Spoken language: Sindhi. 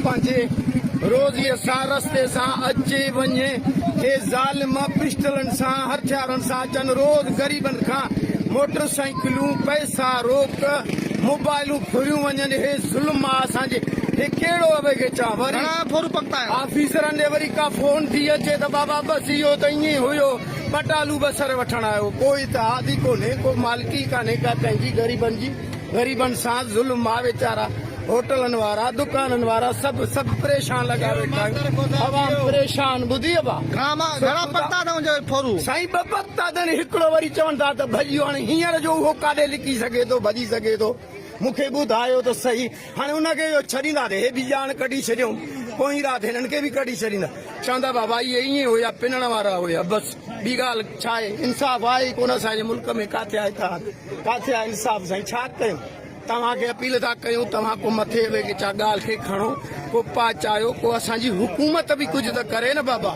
پنهنجي روزيء سان رستي سان اچي وڃي هي ظالم پسٽلن سان هٿيارن سان اچن روز غريبن کان موٽر سائيڪلون پئسا روڪ موبائلون ڦريون وڃن هي ظلم آ اسان جي هي ڪهڙو اوهي کي چوان وري گهڻا ڦر پڪتا آهيو. آفيسرن ڏي وري ڪا فون ٿي اچي ته بابا بس اهو ته ائين هيو ٻٽالو بصر وٺڻ آيو ڪو اتحاد ئي ڪونهي ڪو مالڪي ڪانهي ڪا ڪنهن جي غريبن جي غريبن سان ظلم آ ويچارا هوٽلن وارا دڪانن وارا سڀ سڀ پريشان لڳا ويٺا آهيون عوام پريشان ٻڌي ابا. گهڻا پڪتا اٿئون جو ڦورو. سائين ٻه پڪتا اٿن هڪڙو وري چون ٿا ته ڀڄي ويو هاڻي هينئر جو اهو ڪاڏي لڪي سگهي ٿو ڀڄي سگهي ٿو مون کي ٻڌايو ته سهي هاڻي ان کي اهو ڇڏيندا ته هي به ڄاڻ ڪڍي ڇڏيائون پوئين رات هنن کي به ڪڍي ڇڏيندا چوندا بابا اهي ائين هيا پنڻ وارا هيا بس ٻي ڳالهه ڇا آهي انصاف آهي ئي ڪونه اسان جي ملڪ ۾ ڪاٿي آهي اتحاد ڪاٿي آهي انصاف سائين ڇا ڪيون توهان کي اپيل ٿا ڪيون توهان ڪو مٿي ويهي ڪا ڳالهه کي کڻو ڪو پهچايو ڪو اسان جي حڪومت به ڪجهه ته ڪري نه بابا.